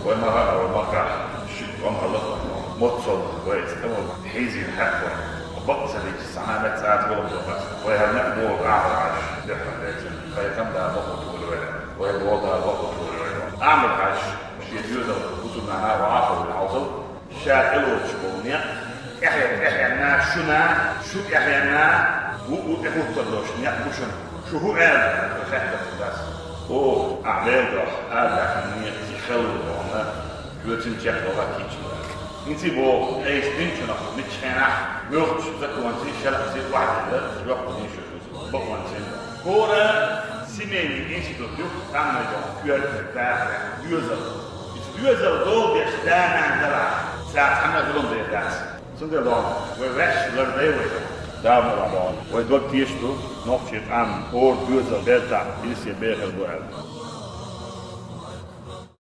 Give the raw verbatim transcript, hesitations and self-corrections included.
Вай ма хаьа, вай ма хаьа, шиъ къам хьалха, моццал вай цкъа ма хьийзийна хьаькъал. Бакъ ца дича, схьа меца цӀа ца вала боху ас. Вай хӀара некъ боху Ахьмад-Хьаьжа, дуьххьара дерг. Вай къам да бакъо тухур вай. Вай боху да бакъо тухур вай. Ахьмад-Хьаьжа шен доьзалхо бусурнана вахьа хьалха. Ша тӀелоцуш болу некъ, тӀаьхье, тӀаьхьенна шуна, шу тӀаьхьенна, ву, ву тӀехӀуттар долуш некъ бу шуна. Шу хӀун аьлла, шу хаьттар шу дас. О, ахь Делан дуьхьа, ала даьхна некъ, и хала ву бохна, оьцин чекхдала кийча дара. ХӀинца боху, айса динчунах мичча хенахь, муьлххачу законций, шарӀаций охьадилла, жоп дийшира. Бакъонца. ХӀора семейный институт ю, къаьмнийн доккха коьрта дахарехь, доьзал. Иза доьзал дола деш да-нана далахь, цара цхьанна а зулам дер дац. Цундела вай ваьш лардай вай. Дала мукъ лахь, вай дог теша ду, нохчийн къам хӀора доьзал бертахь, ирсе бехар бу аьлла.